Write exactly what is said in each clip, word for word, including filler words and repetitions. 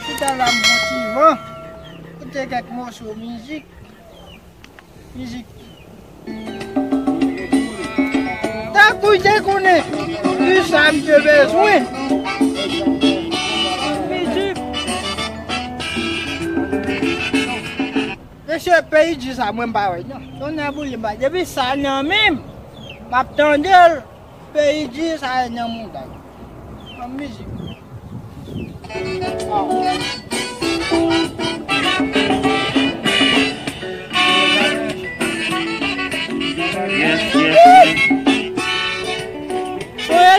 Chita la m pran ti van. Koute kèk moso mizik. Mizik. Tankou w te konnen kisa m te bezwen. Mizik. Mesye, peyi di sa mwen m pa wè non. Tonnè boule m pa. Depi sa nan men m, m ap tande l. Peyi di sa e nan monday. An mizik. Sonje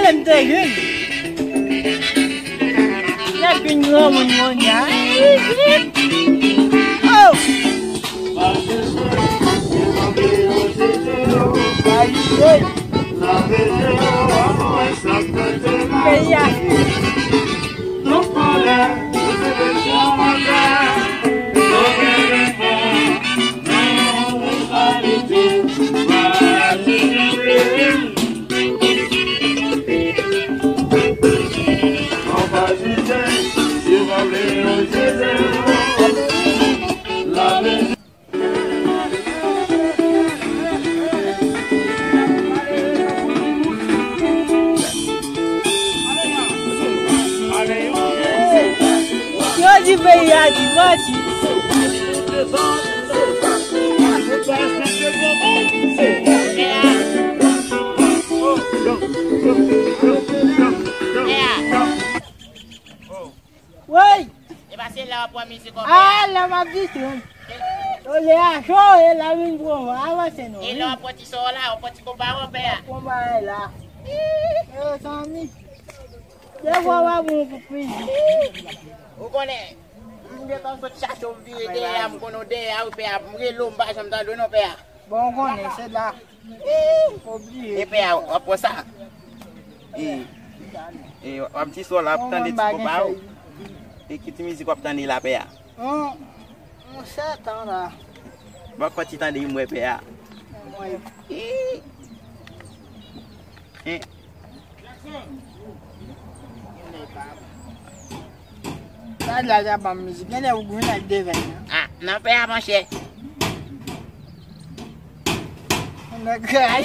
lè m te jèn. Lè m vin granmoun kounye a. Oh! Peyi a. Yo di peyi a di manti. Woy! E pa se la w ap pran mizik konpè a? Ah, la m ap di tou. Yo lè a cho, e la vin pran avanse non. E la w ap pran ti son la, w ap pran ti konpa konpè a. Konpa la. Yo, zanmi. Devwa w a bon pou prizon. Ou konnen, m gentan sot chache w vire dèyè a, m konnen w dèyè a, wi, pè a, m rele w, m pa janm tande w non, pè a. Bon, ou konnen, se la. Oblije. E pè a, w ap pran sa? E, e, w ap di sou la, w ap tande ti konpa ou? E ki ti mizik w ap tande la, pè a? Yon, yon sèt an la. Bon, fò ti tande yon mwen, pè a. Mwen. E. E. Sa la, la ban m mizik. Gen lè ou grenn ak devèn nan. Ah, nan pè a, monchè. Nèg kay.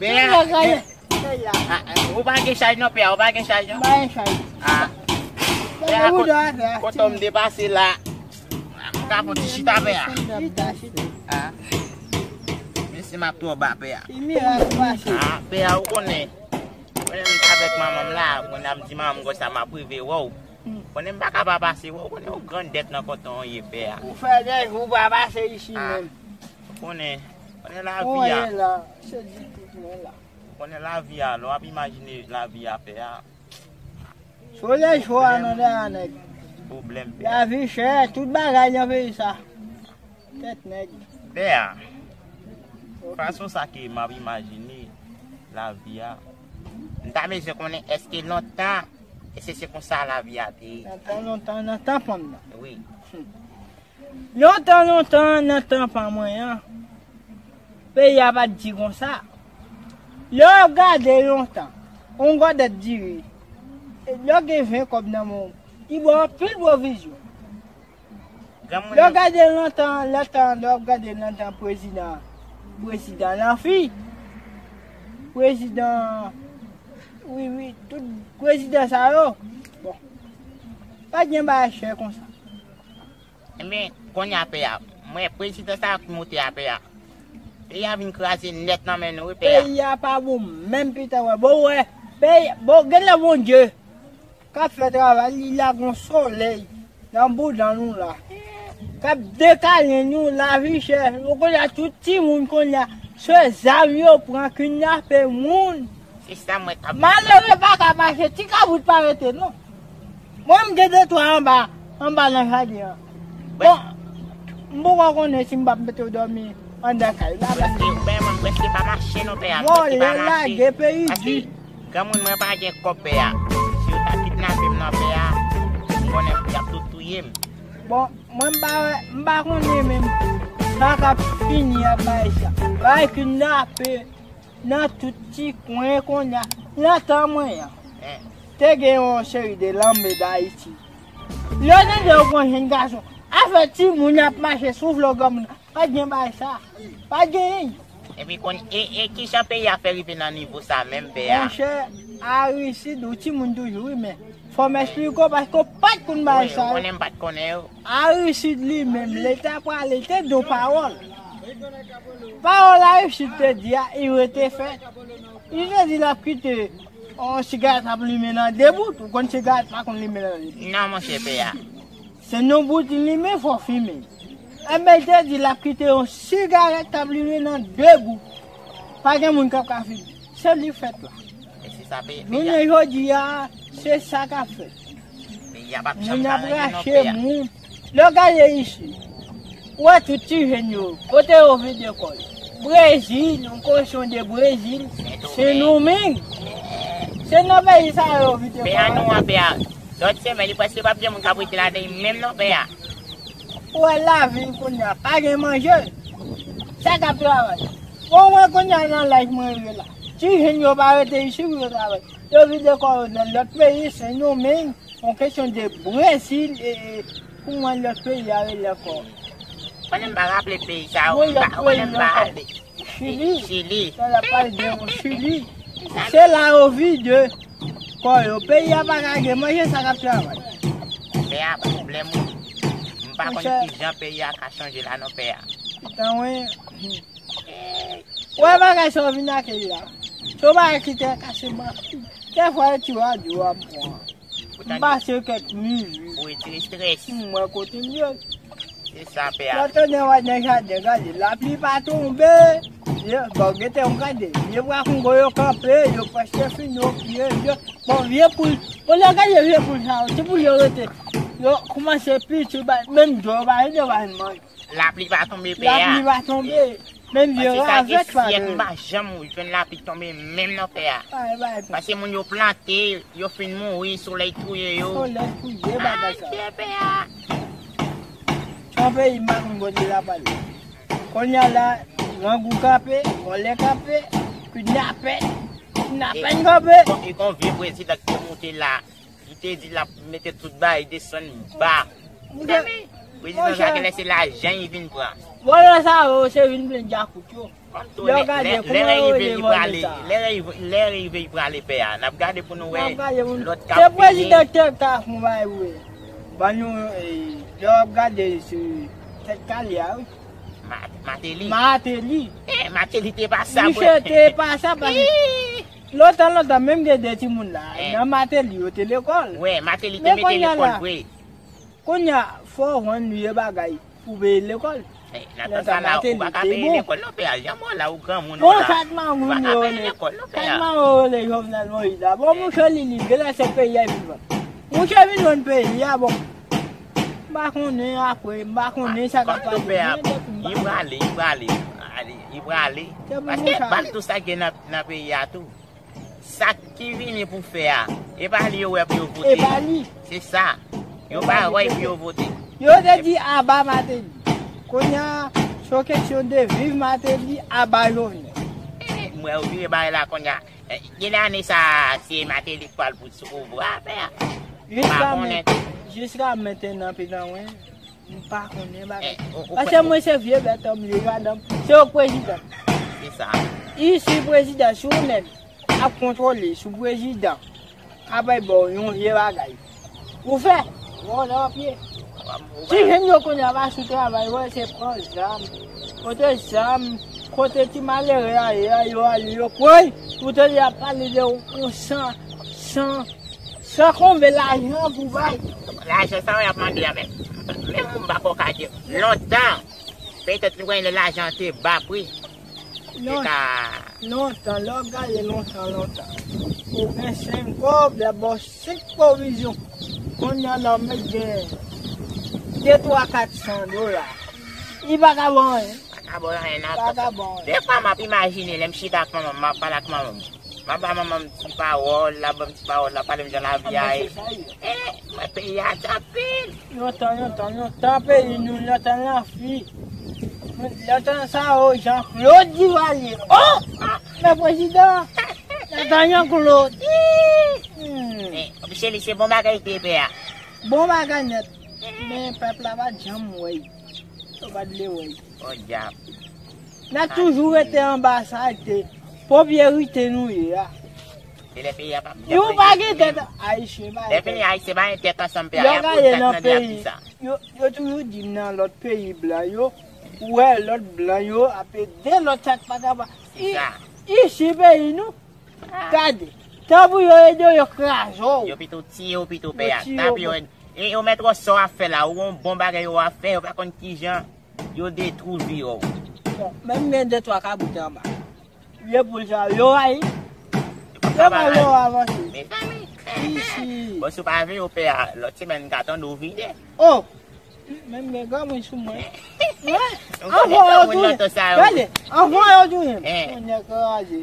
Pè a. Nèg kay. Pè a. Ah, ou pa gen chaj non, pè a, ou pa gen chaj non. M pa gen chaj. Ah. Pè a, kote m te pase la. M ka fon ti chita, pè a. Chita, chita. Ah. Men si m ap twò ba, pè a. Ti mirak pase. Ah, pè a, ou konnen. Konnen m t avèk manman m la, konnen m di manman m konsa m ap rive wè w. Hmm. Konnen m pa ka pa pase wè w, konnen yon grandèt nan kòtòn w ye, pè a. Ou fè de jou w pa pase isi menm. Konnen, konnen lavi a. Ou ye la, se di tout mwen la. Konnen lavi a, lè w ap imajine lavi a, pè a. Solèy cho a nan dèyè nèg. Pwoblèm, pè a. Lavi chè, tout bagay nan peyi sa. Tèt nèg. Pè a, fason sa ke m ap imajine lavi a, m ta bezwen konnen èske lontan, èske se konsa lavi a te ye? Nan tan lontan, nan tan pa m nan. Wi. Lontan, lontan, nan tan pa mwen an, peyi a pa t di konsa. Lè w gade lontan, yon gòdèt diri, lè w gen ven kòb nan men w, li ba w anpil pwovizyon. Lè w gade lontan, lontan, lè w ap gade lontan prezidan, prezidan Lanfi, prezidan, wi, wi, tout prezidan sa yo, bon, pa t gen bagay chè konsa. Ebyen, kounye a pè a, m wè prezidan sa yo ki moute a pè a. Peyi a vin kraze nèt nan men nou, wi, pè a. Peyi a pa bon menm pita wè. Bon, wè, peyi, bon, gen lè Bondye k ap fè travay li la, gon solèy nan bouda nou la, k ap dekale nou, lavi chè. Ou konnen tout timoun kounye a, se zam yo pran, kidnape moun. Se sa mwen t ap di. Malere pa ka mache, ti kabrit pa rete non. Mwen, m gen de twa anba, anba nan jaden an. Bon, m poko konnen si m p ap mete w dòmi anndan kay la. Prèske, ben, mwen prèske pa mache non, pè a. M prèske pa mache. Lage peyi di. Paske granmoun mwen pa gen kòb, pè a. Si yo ta kidnape m nan, pè a, m konnen y ap tou touye m. Bon, mwen m pa wè, m pa konnen menm sa k ap fini ak bagay sa. Bagay kidnape nan tout ti kwen kounye a, nan tan mwen an. Te gen yon seri de lanmè d Ayiti. Lè w tande yo pran jèn gason, afè timoun y ap mache sou flò granmoun, pa t gen bagay sa. Pa t genyen. Epi kon, e, e kijan peyi a fè rive nan nivo sa menm, pè a? Monchè, Arisid, ou timoun toujou, wi, men fò m esplike w, paske w pa t konn bagay sa yo. Wi, ou konnen m pa t konnen yo. Arisid li menm, lè l ta prale, te di yon pawòl. Pawòl Arisid te di a, li rete fèt. Li te di l ap kite yon sigarèt ap limen nan de bout. Ou konn sigarèt pa konn limen nan de bout. Non, monchè, pè a. Se nan bout li limen, fò w fimen. Enben, li te di l ap kite yon sigarèt k ap limen nan de bout. Pa gen moun k ap ka fimen. Se li k fèt la. E se sa, pè, pè a. Jounen jodi a, se sa k ap fèt. Peyi a p ap janm ka range non, pè a. Moun ap rache moun. Lè w gade isi, ou wè tout ti jèn yo, kote yo vide kò yo? Brezil, yon kochon de Brezil, Sendomeng. Se nan peyi sa yo vide kò yo. Pè a nou an, pè a. Lòt semèn, li prèske p ap gen moun k ap rete ladan li menm non, pè a. Ou wè lavil kounye a, pa gen manje. Sa k ap travay? Bon, mwen kounye a nan laj mwen rive la. Ti jèn yo pa rete isi pou yo travay. Yo vide kò yo nan lòt peyi, Sendomeng. Yon kesyon de Brezil, e, e, kouman lòt peyi a rele ankò? Konnen m pa raple peyi sa yo, m pa, konnen m pa ale. Chili. Chili. Sa la pale de yon Chili. Se la yo vide kò yo. Peyi a pa ka gen manje, sa k ap travay. Pè a, pwoblèm ou. M pa konn kijan peyi a ka chanje la non, pè a. Tan wen. Wè bagay sa w vin ak li la. Se yon bagay ki te kase m anpil. Dèfwa e ti radyo a m pran. M pase kèk mizik. Pou retire estrès. M wè kote m ye. Se sa, pè a. Lòt ane, w al nan jaden, gade, lapli pa tonbe. Ye, bon, gete, m gade. Vye bwa kongo yo kanpe, yo prèske fin, yo, yo, yo. Bon, vye poul, olye gade vye poul sa yo, ti poul yo rete. Yo kòmanse piti, ba, menm dlo yo pa rete, yo pa jwenn manje. Lapli pa tonbe, pè a. Lapli pa tonbe. Menm vye ravèt pa tonbe. Paske moun yo plante, yo fin mouri, solèy touye yo. Solèy touye bagay sa. Adye, pè a. Se yon peyi m pa konn kote l ap ale. Kounye a la, grangou kanpe, vòlè kanpe, kidnapè, kidnapè kanpe. E, e gon vye prezidan ki te moute la. Li te di l ap mete tout bagay desann ba. Monchè, prezidan sa genlè se lajan li vin pran. Vòlè sa yo, se vin plen djakout yo. Lè w gade, kòman yo rele vòlè sa? Lè rive li prale, pè a. N ap gade pou nou wè lòt k ap vini. Se prezidan te ka fon bagay vre. Ban nou, e, lè w ap gade, se tèt kale a, wi. Mateli. Mateli. E, Mateli te pa sa, vre. Misye te pa sa, paske lontan, lontan, menm gen de timoun la, nan Mateli, yo te lekòl. Wi, Mateli te mete lekòl vre. Kounye a, fò w vann vye bagay pou peye lekòl. Nan tan sa la, ou pa ka peye lekòl non, pè a. Jan mwen la, ou granmoun ou la. Ou pa ka peye lekòl non, pè a. Sa k maron yo rele Jovenel Moïse la. Bon, monchè, li, li genlè se peyi a vivan. Monchè, vin jwenn peyi a, bon. M pa konnen apre, m pa konnen sa k ap pase. Li prale, li prale. Li prale. Paske ban m tou sa k gen nan, nan peyi a tou. Sa ki vini pou fè a, e pa li yo wè pou yo vote. E pa li. Se sa. Yo pa wè pou yo vote. Yo te di aba Mateli. Kounye a, se yon kesyon de viv Mateli, aba Jovenel. E, m wè yo vire bagay la kounye a. E, gen ane sa, se Mateli k pral pou sou pouvwa a, pè a. Jiska men-, jiska mentenan, pitan mwen. M pa konnen bagay. Paske mwen se vye bèt, m vye madanm. Se yo k prezidan. Se sa. Isi prezidan, si ou menm ap kontwole, si w prezidan ap bay ba w yon vye bagay, ou fè, vòlè w ap ye. Ti jèn yo kounye a pa sou travay, wè, se pran zam. Kote zam, kote ti malere a ye a, yo ale, yo pran. Ou tande y ap pale de yon san, san, san konbe lajan pou bay. Lajan sa yo y ap mande a, men, men moun pa ko ka di. Lontan, petèt nou wè lè lajan te ba pri. Te ka. Lontan, lè w ap gade lontan, lontan. Ou gen senk kòb, y ap ba w senk pwovizyon. Kounye a la, w mèt gen de, twa, kat san dola. Li pa ka ba w anyen. Pa ka ba w anyen nan. Pa ka ba w anyen. Defwa, m ap imajine, lè m chita ak manman m, m ap pale ak manman m. M ap ba manman m ti pawòl, l ap ban m ti pawòl, l ap pale m jan lavi a ye. E, mwen, peyi a di anpil. Lontan, lontan, lontan, peyi nou, lontan lanfi. Lontan sa yo, Jean Claude Duvalier. Oh! Men prezidan! Lontan Jean Claude. Hmm. Men, Cheli, se bon bagay te pè a. Bon bagay nèt. Men pèp la pa t janm wè l. Yo pa t vle wè l. O dyab. N ap toujou rete anba sa te. Pwopyerite nou ye a. Se lè peyi a pa. Yo pa gen tèt. Ayisyen pa gen tèt. Lè fini Ayisyen pa gen tèt ansanm pè a. Yo gade nan peyi. Yo, yo toujou di m nan lòt peyi blan yo. Ou wè lòt blan yo ap ede lòt sa k pa kapab. Isi peyi nou. Gade, tanpri yo ede w, yo kraze w. Yo pito tiye w pito pè a. Tanpri yo ede. E yo mèt wè sa w ap fè la, ou gon bon bagay w ap fè, yo pa konn kijan yo detwi vi w. Bon, menm gen de twa kabrit anba. Vye poul sa yo, yo rayi. Yo pa vle w avanse. Mezanmi. Isi. Bon, si w pa vle yo pè a, lòt semèn m ka tande w vide. Oh! Menm gen granmoun sou mwen. Anvan yo touye. Gade, anvan yo touye. Mwen nèg kraze.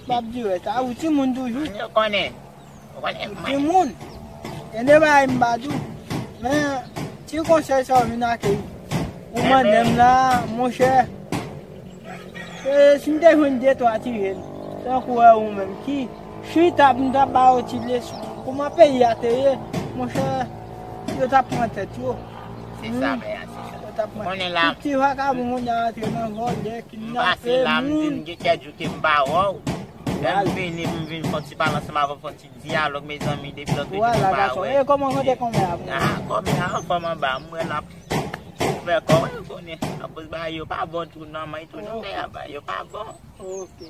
M ap di wè sa, ou timoun toujou. Yo konnen. Ou konnen mwen. Timoun. Gen de bagay m pa di w. Men, ti konsèy sa w vin ak ou mande m la, monchè. E, si m te jwenn de twa ti jèn, tankou wè ou menm ki chita pou m ta ba yo ti leson. Kouman peyi a te ye, monchè, yo t ap pran tèt yo. Se sa, pè a, se sa. Yo t ap pran. Konnen la. Tout ti vakabon moun nan antre nan vòlè, kidnape moun. M pase la, m di m gen kèk jou ke m pa wè w. Lè m vini, m vin fè yon ti pale ansanm avè w, fè yon ti dyalòg, mezanmi, depi lòt jou m pa wè. Vwala, gason. E kòman kote kòmè a? Ah, kòmè a anfòm anba, m wè l ap Ouvè kò w, ou konnen. Akoz bagay yo pa bon tou, non, men tou, non, bagay yo pa bon. Ok.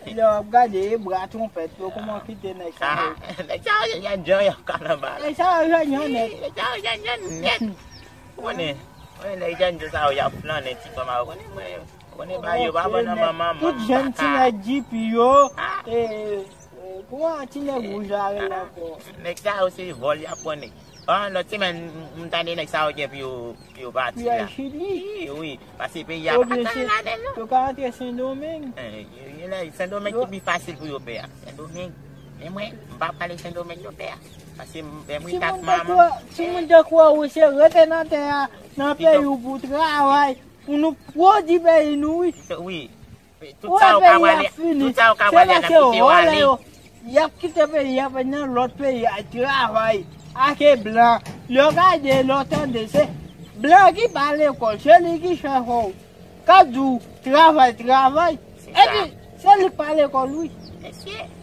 Lè w ap gade, e bra twonpèt yo, kòman kite nèg sa yo? Nèg sa yo, jènjan yo, kalamba. Nèg sa yo, jènjan nèt. Nèg sa yo, jènjan nèt. Ou konnen, ou konnen, nèg jènjan sa yo, y ap flannen ti kòman, ou konnen, mwen, ou konnen, bagay yo pa bon nan manman, manman. Tout jèn ti nèg G P yo, e, Kòman ti nèg wouj la rele ankò? Nèg sa yo se vòl y ap pran nèg. An, lòt semèn, m tande nèg sa yo gen pou yo, pou yo pati la. Wi, wi. Paske peyi a pa ka ladan non. Yo ka antre Sendomeng. Sendomeng ki pi fasil pou yo pè a. Sendomeng. Men mwen, m pa pale Sendomeng yo pè a. Paske m, m ri tak manman. Timoun te kwè ou se rete nan tè a, nan peyi w pou travay, pou nou pwodui peyi nou, wi. Wi. Tout sa yo ka prale, tout sa yo ka prale, y ap kite yo ale. Y ap kite peyi a, nan lòt peyi a, travay ak blan. Lè w gade, lè w tande, se blan ki pa lekòl, se li ki chèf ou. K ap di w, travay, travay. Epi, se li k pa lekòl, wi.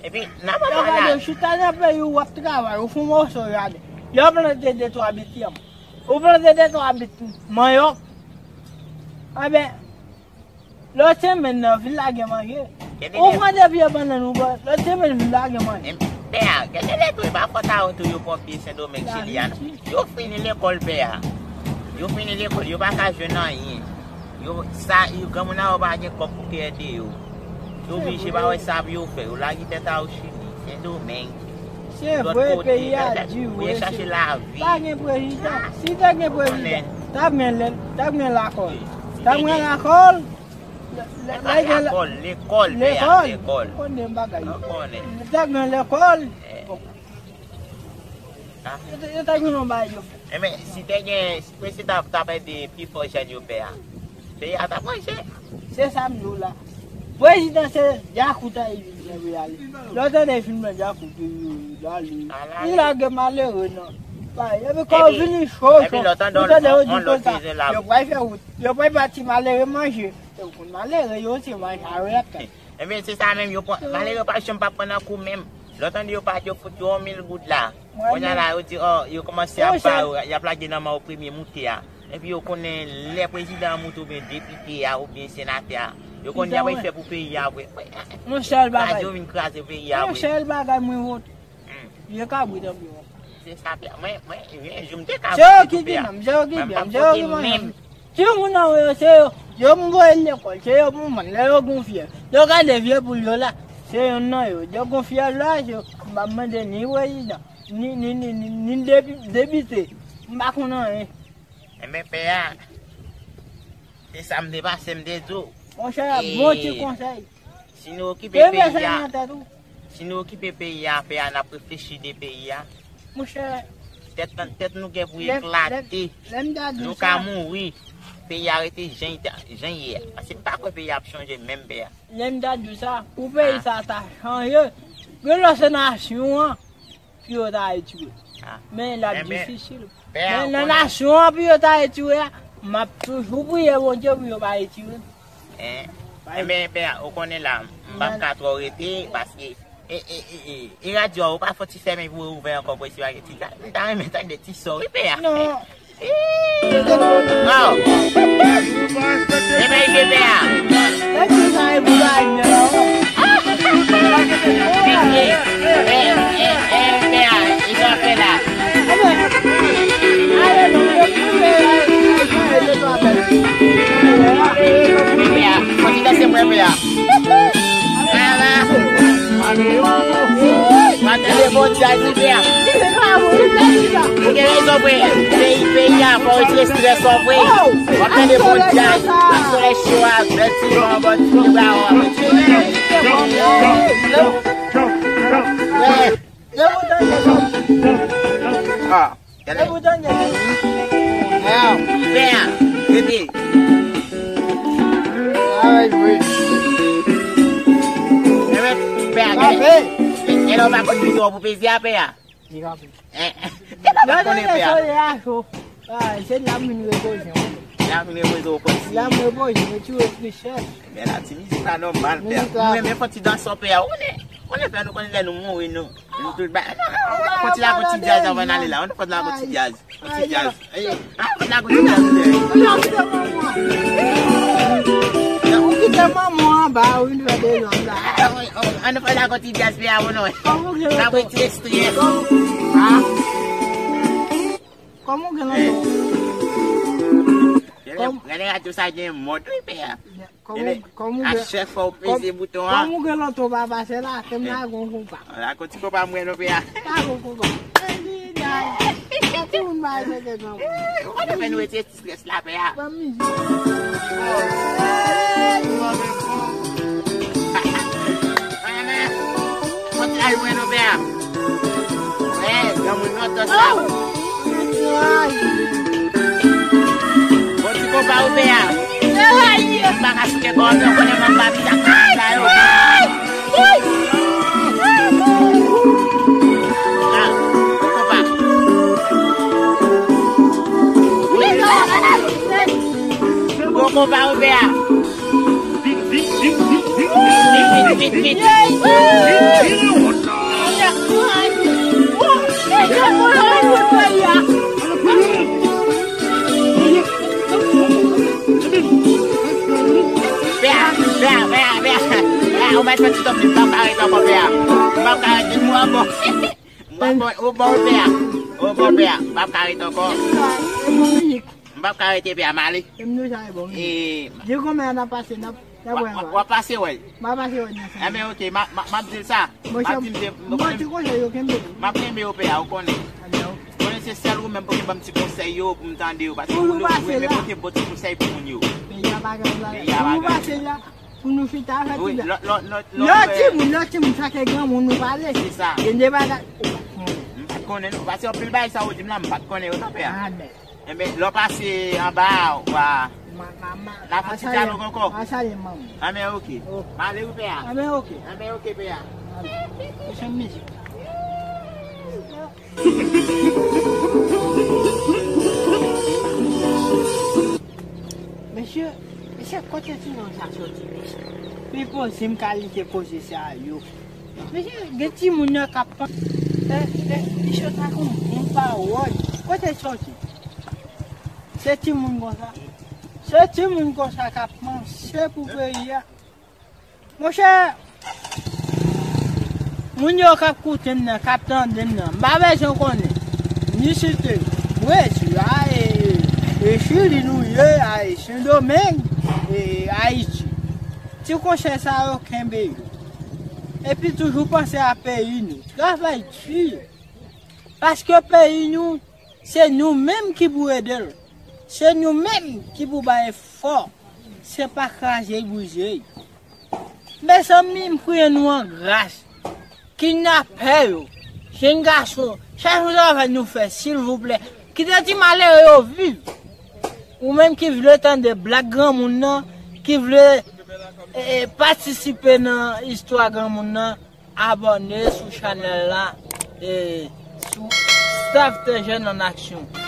Epi, nan moman la. Lè w gade, w chita nan peyi w, w ap travay, ou fè yon moso jaden. Lè w plante de twa bit yanm. Ou plante de twa bit manyòk. Anben, Lòt semèn nan, vin lage manje. Ou pran de pye bannann ou ba, lòt semèn vin lage manje. Pè a, gen de lè tou, e pa fòt a yo tou, yo pran pye Sendomeng, Chili a non. Yo fini lekòl, pè a. Yo fini lekòl, yo pa ka jwenn anyen. Yo, sa, yo, granmoun nan yo pa gen kòb pou te ede yo. Yo oblije pa wè sa pou yo fè. Yo lage tèt a yo Chili, Sendomeng. Se vre, peyi a di, wi, se pa gen prezidan. Si te gen prezidan, t ap gen lè, t ap gen lakòl. T ap gen lakòl. Lè, lè, lè gen la-, lekòl, lekòl, pè a, lekòl. Konnen bagay yo. T ap gen lekòl. Bon. Yo te, yo te gen yon bagay yo fè. Enben, si te gen, si prezidan t ap ede pi fò jèn yo pè a, peyi a t ap manje. Se sa m di w la. Prezidan se djakout a li vin pran pou y ale. Lè w tande l fin pran djakout, li, li, li ale. Li lage malere nan. Epi kò w vini cho, cho. Ou tande yo di konsa. Yo pral fè wout. Yo pral ba ti malere manje. Yo konn malere yo se manje arèt. Ebyen, se sa menm, yo pran, malere pa janm pa pran nan kou menm. Lè w tande yo pa, yo fout yo yon mil goud la. Kounye a la, yo di, oh, yo kòmanse ap ba yo, y ap lage nan men yo premye moute a. Epi yo konnen lè prezidan an moute oubyen depite a, oubyen senatè a, yo konnen y ap fè pou peyi a vre. Yon sèl bagay. Radyo vin kraze peyi a vre. Yon sèl bagay mwen vote. Vye kabrit anpil. Se sa, pè. Mwen, mwen, yon jou m te ka vote tou, pè a. Se yo ki gen nanm, se yo ki byen, se yo ki manyen. Timoun nan yo, se yo. Yo m voye lekòl, se yo pou m vann. Lè yo gon fyèv, yo gade vye poul yo la. Se youn nan yo. Yo gon fyèv la, se yo. M pa mande ni prezidan, ni, ni, ni, ni, ni depi-, depite. M pa konn anyen. Enben, pè a, se sa m te pase, m te di w. Monchè, bon ti konsèy. Si nou okipe peyi a, si nou okipe peyi a, pè a, n ap reflechi de peyi a. Monchè, tèt, tèt nou gen pou eklate. Nou ka mouri. Peyi a rete jan l ta, jan l ye a. Paske m pa kwè peyi a ap chanje menm, pè a. Lè m ta di w sa, pou peyi sa ta chanje, gen lòt se nasyon an. pou yo ta retire. Men l ap difisil. Men nan nasyon an pou yo ta retire a, m ap toujou priye Bondye pou yo pa retire. Enben, pè a, ou konnen la, m p ap ka twò rete, paske e, e, e, e, e radyo a, ou pa fò ti fèmen pou ouvè ankò pou espageti. M ta renmen tande ti son, wi, pè a. Non. Oh. Ebyen, ebyen, pè a. Ebyen, pè a, e sa w ap fè la? Pè a, fò ti danse mwen, pè a. Ala. Mwen tande bon djaz, wi, pè a. Ou gen rezon, vre. Peyi, peyi a, fò w retire estrès ou, vre. W ap tande bon djaz, ak solèy cho a, bèl ti van, bò ti bra, w ap. Wè. Ah. Gade. Pè a, rete. Enben, pè a, gade. E lè w pa konn bouton pou peze a, pè a. Li kanpe. Eh, e lè w pa konnen, pè a. Solèy a cho. Ah, se la m vin repoze m. La m vin repoze w konsi. La m repoze m, retire estrès. Men la, ti mizik la nòmal, pè a. Mizik la. Mwen, men fò ti danse, pè a. Ou konnen, ou konnen, pè a, nou konnen lè nou mouri, nou. Nou tout ba, fò ti lago ti djaz anvan n ale la. Ann fò ti lago ti djaz. Ti djaz. Ey, ann fò ti lago ti djaz. Ou kite manman anba, ou vin fè dezòd la. Ann fò ti lago ti djaz, pè a, non. Kòman w gen lontan? N ap retire estrès. Kòman w gen lontan? Gade radyo sa gen mòd, wi, pè a. Kòman, kòman a gen, chèf fò w peze bouton an. Kòman ou gen lontan w pa pase la, fè m lage yon konpa. Lage yon ti konpa mwen non, pè a. Lage yon konpa. Mwen di, gade. Tout moun ba yo se ke granmoun. Ou konn fè nou retire ti strès la, pè a. Ban m mizik. Konn lage mwen non, pè a. Wè, granmoun nan tòs la. Bon ti konpa ou fè a. M pa ka site kò m, men w konnen manm pa vin ak sa yo. Ah, bon konpa. Bon konpa ou fè a. Vit, vit, vit, vit, vit. Pè a, pè a, pè a, pè a. Pè a, ou mèt fè ti tòp li, m p ap ka ret ankò, pè a. M p ap ka ret, m ap bon. M ap bon, ou bon, pè a. Ou bon, pè a. M p ap ka ret ankò. M p ap ka rete, pè a, m ale. E m deja e bon. E di konbyen n ap pase, n ap, n ap wè. W ap pase wè l. M ap pase wè l nan. Enben, oke, m ap, m ap, m ap di l sa. M ap di m se, m ap kenbe yo, pè a, ou konnen. Konnen se sèl ou menm pou ki ban m ti konsèy yo, pou m tande yo, paske moun yo toujou renmen pote bon ti konsèy pou moun yo. Peyi a pa gen pwoblèm. Peyi a pa gen pwoblèm. Pou nou chita fè ti bagay. Lè timoun, lè timoun, sa ke granmoun nou pale. Se sa. Gen de bagay. M pa t konnen, non. Paske anpil bagay sa ou di m la, m pa t konnen yo, non, pè a. Enben, lè w pase anba a, w a, n a fè ti dyalòg ankò. Anben, oke. M ale wi, pè a. Anben, oke, pè a. Pwochèn mizik. Mesye, mesye, kote ti nonm sa soti, mesye? Li poze m kalite koze sa yo. Mesye, gen timoun nan k ap pan-, e, e, li sot ak yon bon pawòl. Kote l soti? Se timoun konsa. Se timoun konsa k ap panse pou peyi a. Monchè, moun yo k ap koute m nan, k ap tande m nan, m pa bezwen konnen ni site Brezil a, e, e, e Chili nou ye, a, e Sendomeng, e Ayiti. Ti konsèy sa yo, kenbe yo. Epi toujou panse a peyi nou. Travay di. Paske peyi nou, se nou menm ki pou ede l. Se nou menm ki pou bay efò. Se pa kraze l, brize l. Mezanmi, m priye nou an gras. Kidnapè yo, jenn gason, chak jou travay nou fè, silvouplè, kite ti malere yo viv. Ou menm ki vle tande blag granmoun nan, ki vle, e, e, patisipe nan istwa granmoun nan, abòne sou chanèl la. E, sou staff Tè Jèn an aksyon.